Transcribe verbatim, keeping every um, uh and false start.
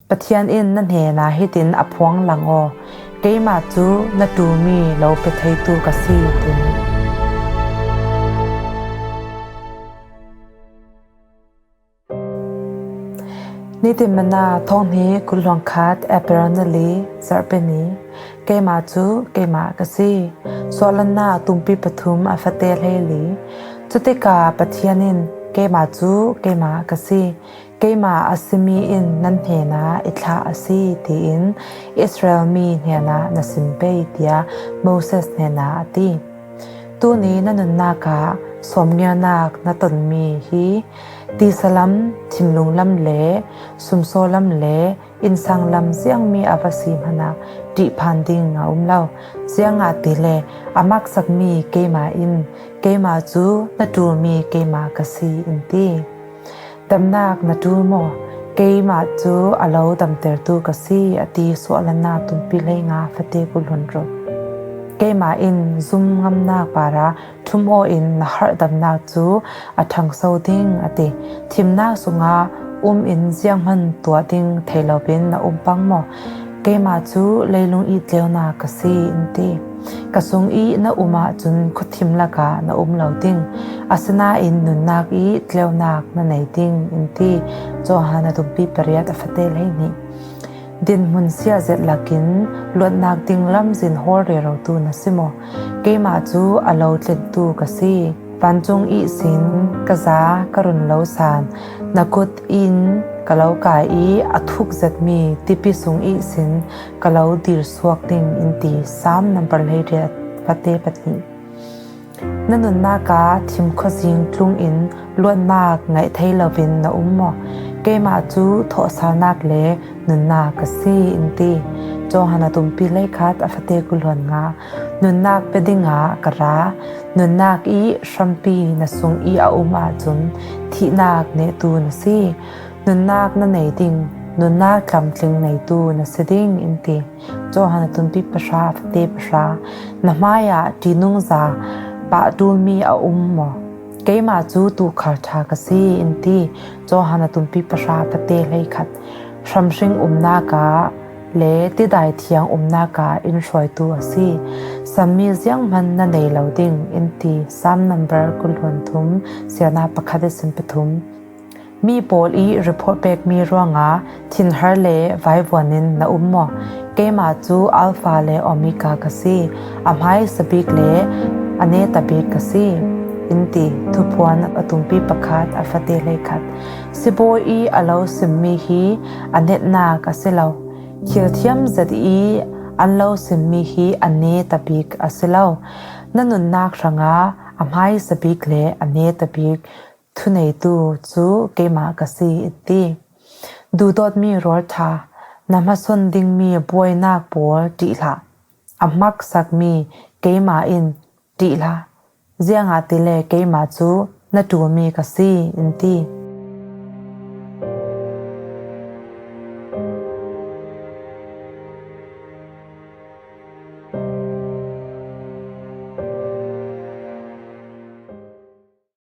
Pathian in na hnena hitin a phuang lang aw, keimah cu na ṭulmi lo pe theitu ka si, ti. Nitin Manna thawng hnih kul hluan khat, April ni li, Zarhpi ni. Keimah cu keimah ka si. Suahlannak tumpi pathum a fate hleili. Cutikah Pathian in, keimah cu keimah ka si. Keimah a simi in nan hnenah i thlah a si, tiin Israel mi hnenah na sim pei, tiah Moses hnenah a ti. Tuni na nunnak ah sawmngiarnak na tonmi hi tisa lam, thinlung lam le sumsaw lam le innsang lam ziangmi a va si hmanh ah ṭih phan ding a um lo. Ziangahtile a maksakmi keimah in, keimah cu na ṭulmi keimah ka si, in ti. Damnak na ṭul maw? Keimah cu a lo damtertu ka si, a ti. Suahlannak tumpi hleinga fate kul hluan ruk. Keimah in zum ngamnak parah ṭhum aw in na harhdamnak cu a ṭhangso ding, a ti. Thimnak sungah um in zianghman tuah ding thei loin na um pang maw? Keimah cu leilung i tleunak ka si, in ti. Ka sung i na um ahcun khuathim lakah na um lo ding, asinain nunnak i tleunak na nei ding, in ti. Johan a tumpi pariat a fate hleihnih. Dinhmun sia zet lakin luatnak ding lamzin hawl rerotu na si maw? Keimah cu a lo tlintu ka si. Vancung ihsin ka za ka run lo san, na kut in ka lo kai i a thuk zetmi tipi sung ihsin ka lo dirsuak ding, in ti. Salm number hleiriat fate pahnih. Na nunnak ah thim khuazing tlung in luatnak ngaih thei loin na um maw? Keimah cu thawhsalnak le nunnak ka si, in ti. Johan a tumpi hleikhat a fate kul hluan nga. Nunnak pe dingah ka ra. Nunnak i hrampi na sung i a um ahcun thihnak nehtu na si. Nunnak na nei ding, nunnak tlamtling neitu na si ding, in ti. Johan a tumpi pahra, fate pahra. Na hmaiah ṭinungza pah ṭulmi a um maw? Keimah cu tuukhal ṭha ka si, in ti. Johan a tumpi pahra, fate hleikhat. Hramhring umnak ah le tidai thiang umnak ah in hruaitu a si. Sammi zianghman na nei lo ding, in ti. Salm number kul hluan thum, siana pakhat ihsin pathum. Mi pawl i report pekmi ruangah thinhar le vaivuan in na um maw? Keimah cu Alpha le Omega ka si, a hmaisabik le a netabik ka si, in ti. Thuphuan a tumpi pakhat a fate hleikhat. Sibawi i a lo simmi hi a netnak a si lo. Thil thiam zet i an lo simmi hi a netabik a si lo. Na nunnak hrangah a hmaisabik le a netabik thuneitu cu keimah ka si, in ti. Duhdawtmi rualṭha, na hmasawn dingmi buainak pawl ṭih hlah. A hmaksakmi keimah in ṭih hlah. Ziangahtile keimah cu na ṭulmi ka si, in ti.